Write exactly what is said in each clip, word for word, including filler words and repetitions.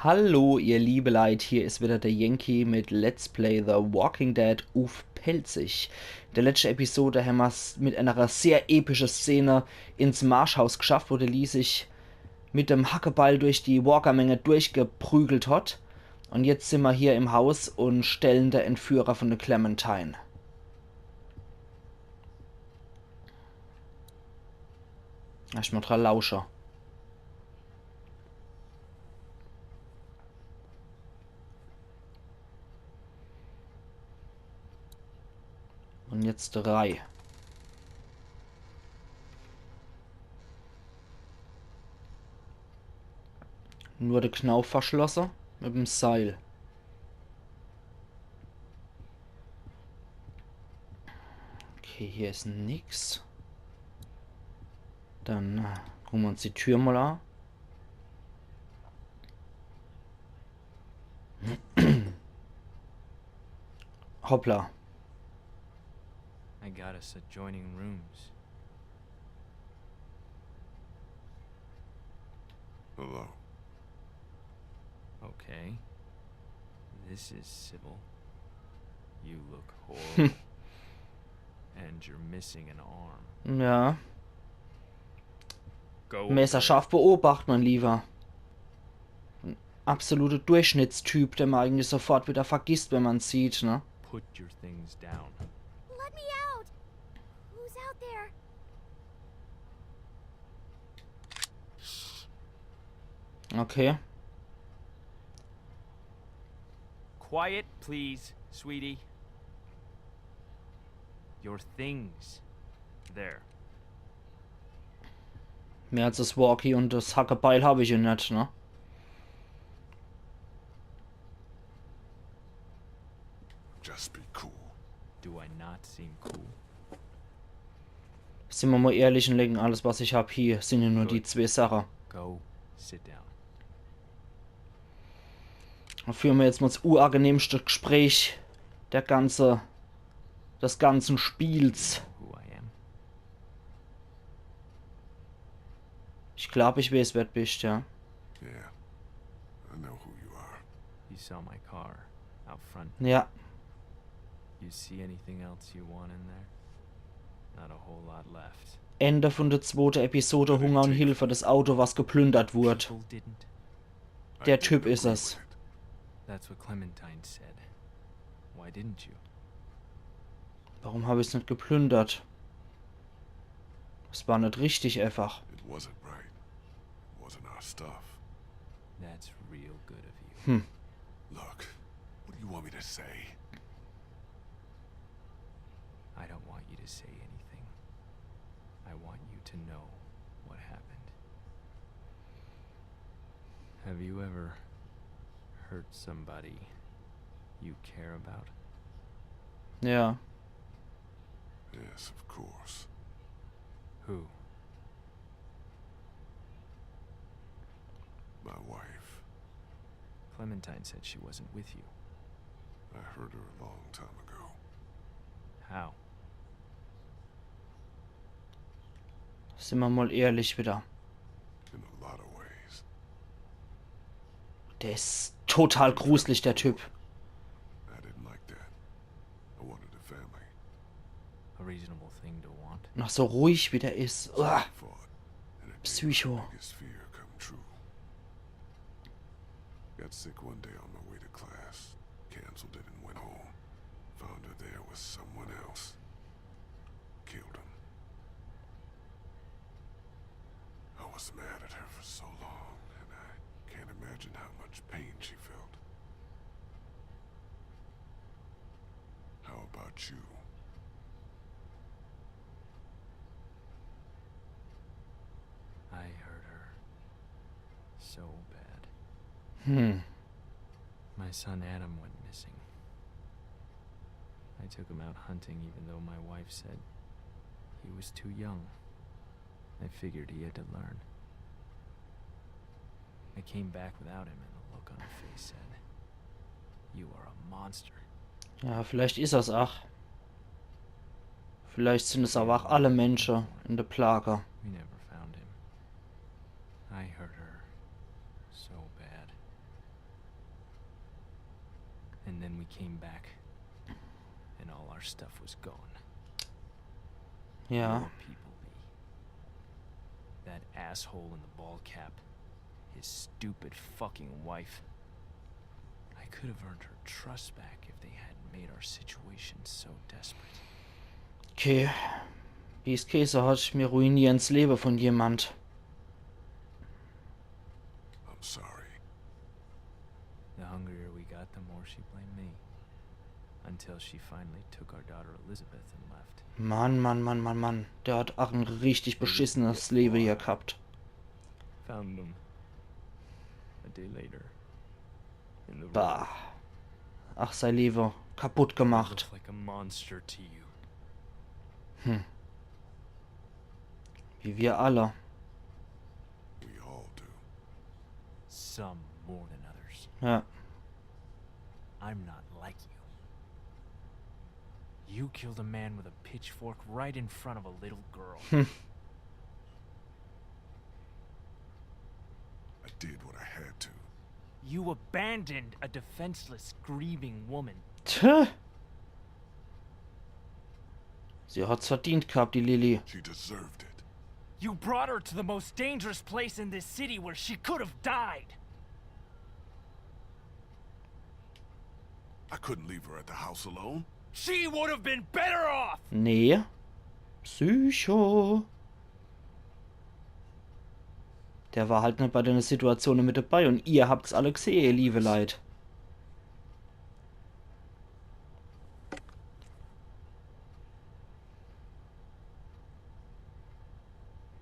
Hallo, ihr liebe Leit, hier is wieder der Yankee mit Let's Play The Walking Dead uff Pälzisch. In der letschte Episode hämmer's mit einer sehr epische Szene ins Marschhaus geschafft, wo der Lee sich mit dem Hackebeil durch die Walkermenge durchgeprügelt hat. Und jetzt simmer hier im Haus und stellen der Entführer von der Clementine. Erschmal dra lausche. Und jetzt drei. Nur de Knauf verschlosse mit dem Seil. Okay, hier is nix. Dann äh, gucke mer uns die Tür mal an. Hoppla. I got us adjoining rooms. Hello. Okay. This is civil. You look horrible. And you're missing an arm. Ja. Go. Messerscharf beobacht, mein Lieber. En absoluter Durchschnittstyp, den mer eigentlich sofort wieder vergisst, wenn mer'n sieht, ne? Put your things down. Let me out! Who's out there? Okay. Quiet, please, sweetie. Your things. There. Mehr als das Walkie und das Hackebeil hab ich ja net, ne? Just be cool. Do I not seem cool? Simmer mal ehrlich und legen alles, was ich hab, hier. Sin ja nur die zwee Sache. Go sit down. Dann führe mer jetzt mal das unangenehmste Gespräch der ganze, des ganzen Spiels. Who I am? Ich glaub, ich weeß, wer du bist, ja. Yeah, I know who you are. You saw my car out front. Ja. You see anything else you want in there? Not a whole lot left. Ende von der zwote Episode, Hunger und Hilfe, das Auto, was geplündert wurde. People didn't. Der Typ is es. That's what Clementine said. Why didn't you? Warum hab ich's net geplündert? Es war net richtig einfach. It wasn't right. It wasn't our stuff. That's real good of you. Hm. Look, what do you want me to say? I don't want you to say anything. I want you to know what happened. Have you ever hurt somebody you care about? Ja. Yes, of course. Who? My wife. Clementine said she wasn't with you. I hurt her a long time ago. How? Simmer mal ehrlich wieder. In a lot of ways. Der is total gruselig, der Typ. I didn't like that. I wanted a family. A reasonable thing to want. Noch so ruhig, wie der is. Uah. Fought, and it made my Psycho. Biggest fear come true. Got sick one day on my way to class. Canceled it and went home. Found her there with someone else. Killed him. I was mad at her for so long, and I can't imagine how much pain she felt. How about you? I hurt her so bad. Hmm. My son Adam went missing. I took him out hunting even though my wife said he was too young. I figured he had to learn. I came back without him and the look on her face said, "You are a monster." Ja, vielleicht is er's ach. Vielleicht sin es aber ach alle Mensche in der Plage. We never found him. I hurt her so bad. And then we came back, and all our stuff was gone. Ja. Poor people, Lee. That asshole in the ball cap, his stupid fucking wife. I could have earned her trust back if they hadn't made our situation so desperate. Okay. Wie es gheeße hat, mir ruinieren 's Lewe von jemand. I'm sorry. The hungrier we got, the more she blamed me. Until she finally took our daughter Elizabeth and left. Mann, Mann, Mann, Mann, Mann. Der hat ach e richtig beschissenes Lewe hier gehabt. Found them a day later. In the road. Bah. Ach, sei Lewe kaputt gemacht. Looked like a monster to you. Hm. Wie wir alle. We all do. Some more than others. Ja. I'm not like you. You killed a man with a pitchfork right in front of a little girl. I did what I had to. You abandoned a defenseless, grieving woman. Tja. Sie hat's verdient gehabt, die Lilly. She deserved it. You brought her to the most dangerous place in this city where she could have died. I couldn't leave her at the house alone. She would have been better off. Nee. Psycho. Der war halt net bei de Situation mit dabei und ihr habt's alle gsehe, ihr liewe Leit.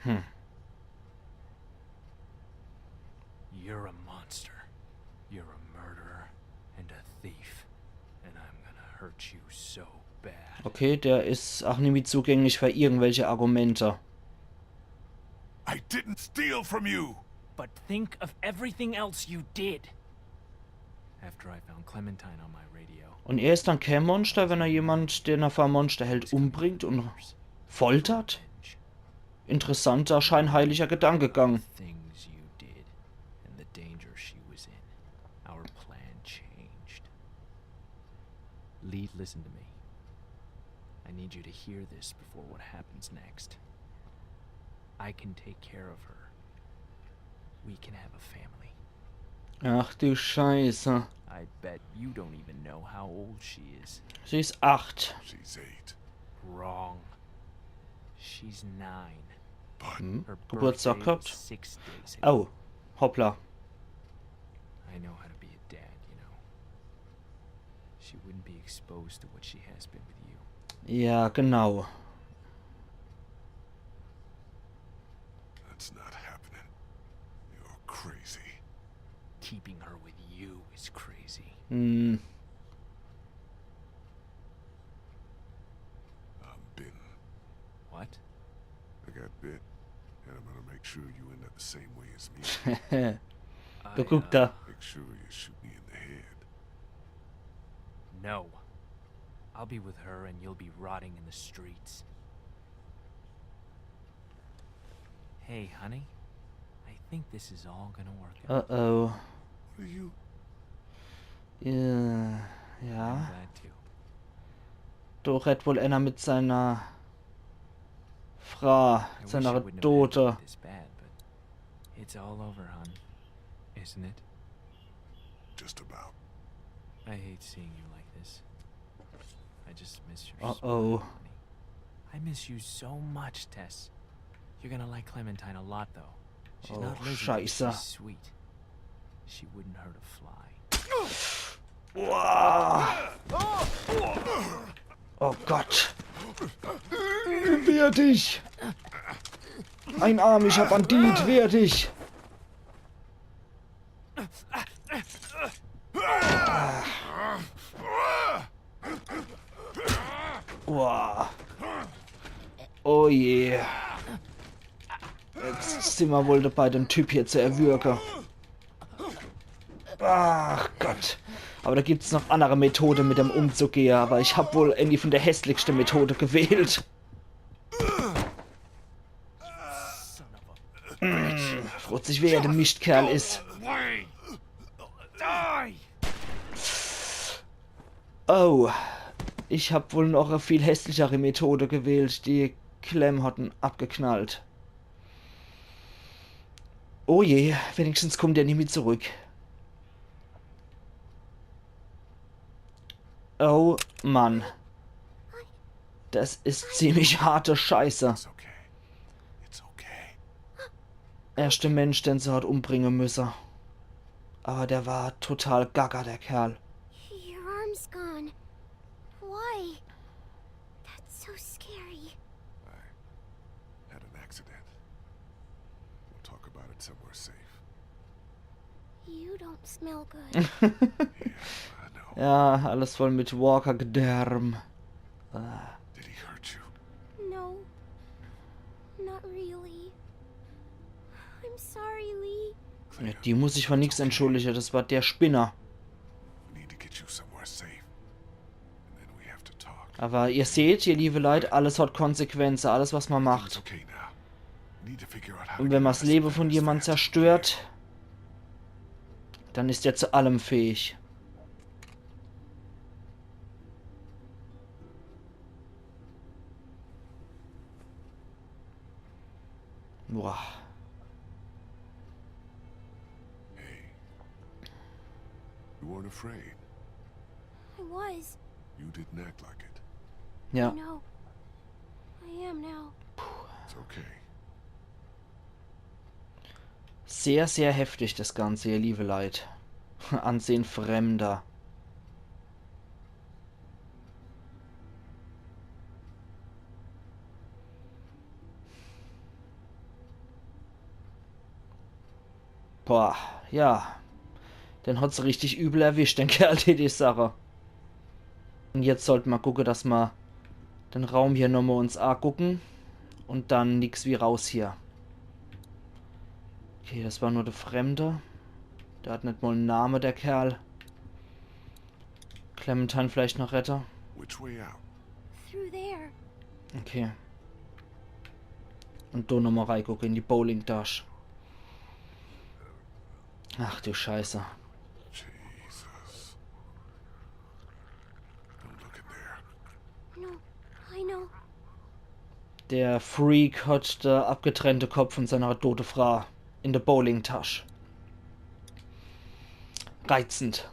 Hm. You're a monster. You're a murderer and a thief. And I'm gonna hurt you so bad. Okay, der is ach nimmi zugänglich für irgendwelche Argumente. I didn't steal from you. But think of everything else you did. After I found Clementine on my radio. Und er is dann kein Monster, wenn er jemand, den er für ein Monster hält, umbringt und foltert? Interessanter, scheinheiliger Gedankegang. Things you did and the danger she was in. Our plan changed. Lee, listen to me. I need you to hear this before what happens next. I can take care of her. We can have a family. Ach du Scheiße. I bet you don't even know how old she is. Sie is acht. She's eight. Wrong. She's nine. But Hm? Her Geburtstag birthday gehabt? Was six days ago. Oh, hoppla. I know how to be a dad, you know. She wouldn't be exposed to what she has been with you. Ja, genau. That's not happening. You're crazy. Keeping her with you is crazy. Hm. I'm bitten. What? I got bit, and I'm gonna make sure you end up the same way as me. I, Geguckt uh, da. Make sure you shoot me in the head. No. I'll be with her and you'll be rotting in the streets. Hey, honey. I think this is all gonna work out. Uh oh. What are you? Ja. I'm Ja. Glad to. Do redt wohl einer mit seiner Frau, I wish it seiner wouldn't have ended Tote. This bad, but it's all over, hon. Isn't it? Just about. I hate seeing you like this. I just miss your Uh smile, oh. honey. I miss you so much, Tess. You're gonna like Clementine a lot, though. She's Oh, not lizard, but Scheiße. She's sweet. She wouldn't hurt a fly. Uah. Oh Gott. Wehr dich! Einarmiger Bandit, wehr dich! Uah. Oh je. Jetzt sin mer wohl dabei, den Typ hier zu erwürge. Ach Gott. Aber da gibt's noch andere Methode, mit dem umzugehe. Aber ich hab wohl irgendwie von der hässlichste Methode gewählt. Hm, fragt sich, wer der Mischtkerl is. Wayne! Die! Oh, ich hab wohl noch e viel hässlichere Methode gewählt. Die Klemm hat en abgeknallt. Oh je, wenigstens kummt er nimmi zurück. Oh Mann. Das is ziemlich harte Scheiße. It's okay. It's okay. Erschte Mensch, den se hat umbringe müsse. Aber der war total gaga, der Kerl. Your arm's gone. Why? That's so scary. I had an accident. We'll talk about it somewhere safe. You don't smell good. Yeah, I know. Ja, alles voll mit Walker-Gedärm. Ah. Did he hurt you? No. Not really. I'm sorry, Lee. Ja, die muss sich für nix entschuldige, das war der Spinner. We need to get you somewhere safe. And then we have to talk. Aber ihr seht, ihr liebe Leit, alles hat Konsequenze, alles, was man macht. It's okay now. We need to figure out how to get out of Savannah as fast as we can. Und wenn man's Lebe von jemand zerstört, dann is er zu allem fähig. Boah. Hey. You weren't afraid. I was. You didn't act like it. Ja. No. I am now. It's okay. Sehr, sehr heftig das Ganze, ihr liebe Leit. Ansehn Fremder. Boah, ja. Den hat's richtig übel erwischt, den Kerl, die, die Sache. Und jetzt sollt ma gucke, dass ma den Raum hier nochmal uns agucken. Und dann nix wie raus hier. Okay, das war nur der Fremde. Der hat net mal en Name, der Kerl. Clementine vielleicht noch rette. Which way out? Through there. Okay. Und do nochmal reigucke in die Bowlingtasch. Ach du Scheiße. Jesus. Don't look in there. No, I know. Der Freak hat de abgetrennte Kopf von seiner tote Frau in de Bowlingtasch. Reizend.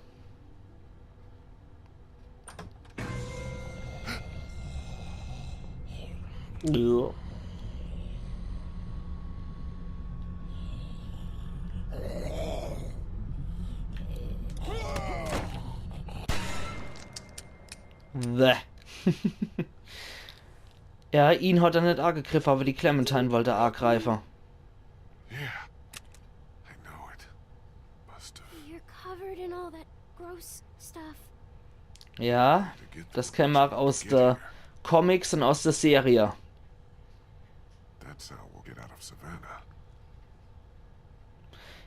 Ja. Bäh. Ja, ihn hat er net agegriffe, aber die Clementine wollt er agreife. Yeah, I know it. Must have. You're covered in all that gross stuff. Ja, das kenne ma auch aus de Comics und aus de Serie. That's how we'll get out of Savannah.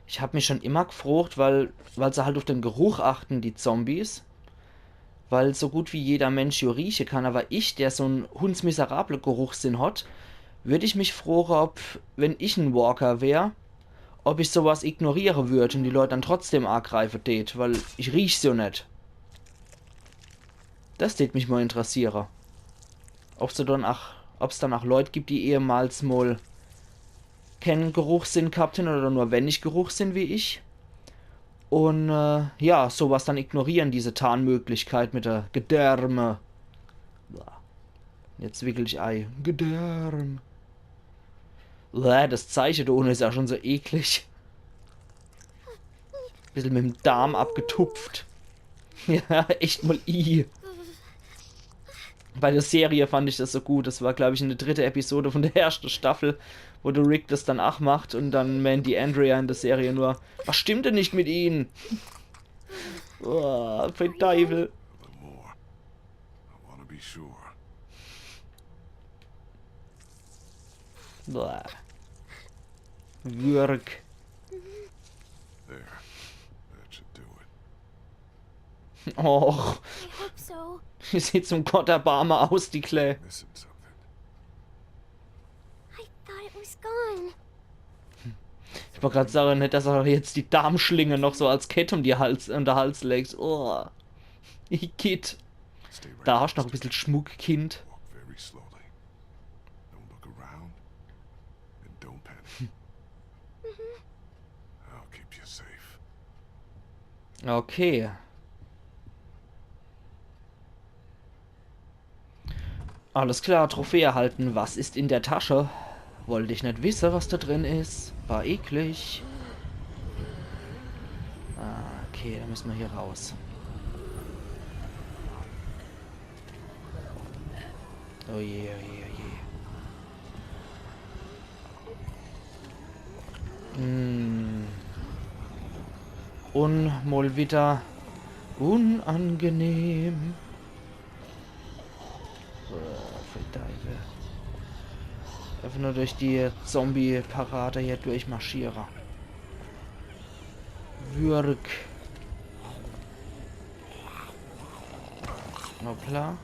Ich hab mich schon immer gefrocht, weil, weil se halt auf den Geruch achten, die Zombies. Weil so gut wie jeder Mensch jo rieche kann, aber ich, der so'n hundsmiserable Geruchssinn hat, würd ich mich froche, ob, wenn ich en Walker wär, ob ich sowas ignoriere würd und die Leut dann trotzdem agreife tät, weil ich riech's jo net. Das tät mich mal interessiere. Ob's do dann ach, ob's dann ach Leut gibt, die ehemals mal keen Geruchssinn gehabt hän oder nur wenig Geruchssinn wie ich. Und, äh, ja, sowas dann ignorieren, diese Tarnmöglichkeit mit der Gedärme. Bla. Jetzt wirklich ei. Gedärm. Bäh, das Zeiche do unne is ja schon so eklig. Bissel mit em Darm abgetupft. Ja, echt mal i. Bei der Serie fand ich das so gut. Das war, glaub ich, in der dritte Episode von der ersten Staffel, wo de Rick das dann ach macht und dann meent die Andrea in der Serie nur: „Was stimmt denn nicht mit Ihnen?“ Oh, pfui Deiwel. Be sure. Bäh. Würg. There. That should do it. Och. I hope so. Die sieht zum Gott erbarme aus, die Klee. Missing something. I thought it was gone. Ich wollt grad sage, net, dass er jetzt die Darmschlinge noch so als Kett um die Hals, um de Hals legst. Oh. Ich Kid. Da hast du noch e bissel Schmuck, Kind. Walk very slowly. Don't look around. And don't panic. I'll keep you safe. Okay. Alles klar, Trophäe erhalten. Was ist in der Tasche? Wollt ich net wisse, was da drin is. War eklig. Ah, okay, dann müssen wir hier raus. Oh je, oh je, oh je. Hm. Un mol wieder unangenehm. Oh, verdammt. Einfach nur durch die Zombie-Parade hier durchmarschiere. Würg. Hoppla.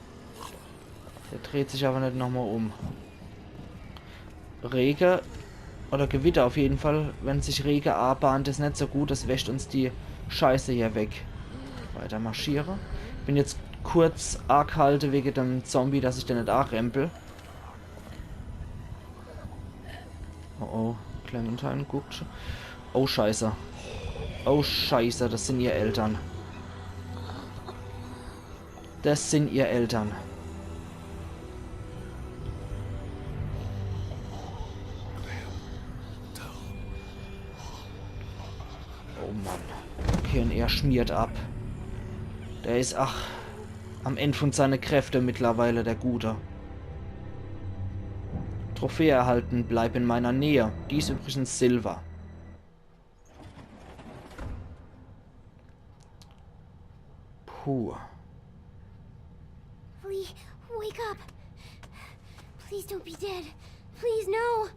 Der dreht sich aber net nochmal um. Rege oder Gewitter auf jeden Fall. Wenn sich Rege abahnt, is net so gut. Das wäscht uns die Scheiße hier weg. Weiter marschiere. Bin jetzt kurz agehalte wege dem Zombie, dass ich den net arempel. Oh oh, Clementine guckt schon. Oh Scheiße. Oh Scheiße, das sind ihr Eltern. Das sind ihr Eltern. Oh Mann. Okay, und er schmiert ab. Der is, ach, am End von seine Kräfte mittlerweile, der Gute. Trophäe erhalten, bleib in meiner Nähe. Die is übrigens Silber. Puh. Lee, wake up. Please don't be dead. Please, no.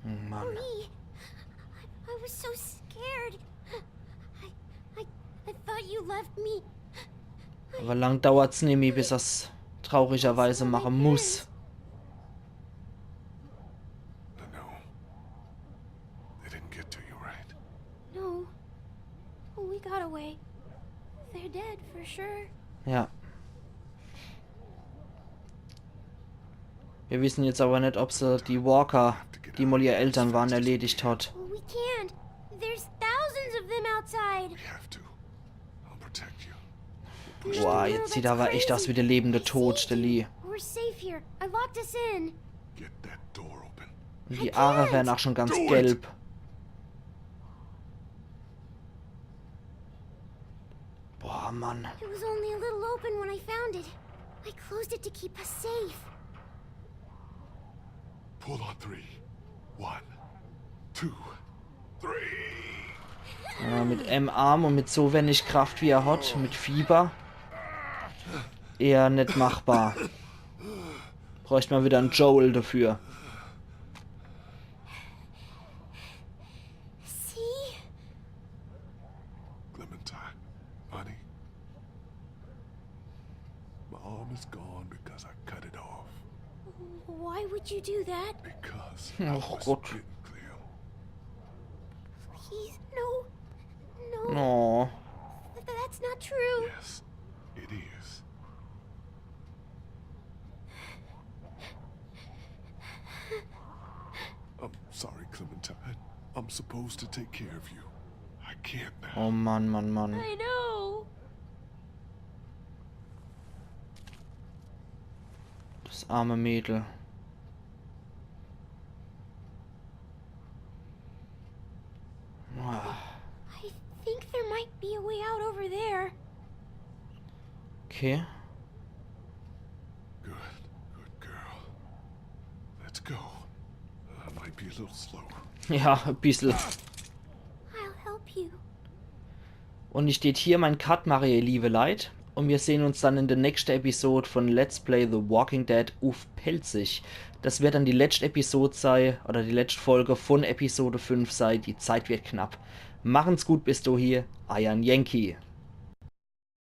Oh Mann. Lee, I, I was so scared. I, I, I thought you left me. Aber lang dauert's nimmi, bis er's traurigerweise machen muss. No. They didn't get to you, right? No. We got away. They're dead for sure. Ja. Wir wissen jetzt aber net, ob se die Walker, die mal ihr Eltern waren, erledigt hat. We can't. There's thousands of them outside. We have to. I'll protect you. Boah, jetzt sieht er aber echt aus wie der lebende Tod, der Lee. We're safe here. I locked us in. Get that door open. Und die Aare werden auch schon ganz gelb. Boah, Mann. It was only a little open when I found it. I closed it to keep us safe. Pull on three. One, two, three. Äh, mit em Arm und mit so wenig Kraft, wie er hat, mit Fieber, eher net machbar. Bräucht man wieder en Joel dafür. See? Clementine, honey, my arm is gone because I cut it off. Why would you do that? Because I Oh, was Gott. Bitten, Cleo. Please, no. No. Oh. Th- that's not true. Yes, it is. I'm sorry, Clementine. I'm supposed to take care of you. I can't now. Oh Mann, Mann, Mann. I know. Das arme Mädel. Ah, I think there might be a way out over there. okay. Good, good girl. Let's go. I might be a little slow. Ja, e bissel. I'll help you. Und ich steht hier mein Cut mache, ihr liebe Leit. Und wir sehen uns dann in der nächsten Episode von Let's Play The Walking Dead uff Pälzisch. Das wird dann die letzte Episode sei, oder die letzte Folge von Episode fünf sei. Die Zeit wird knapp. Machen's gut bis dohie, eiern Yankee.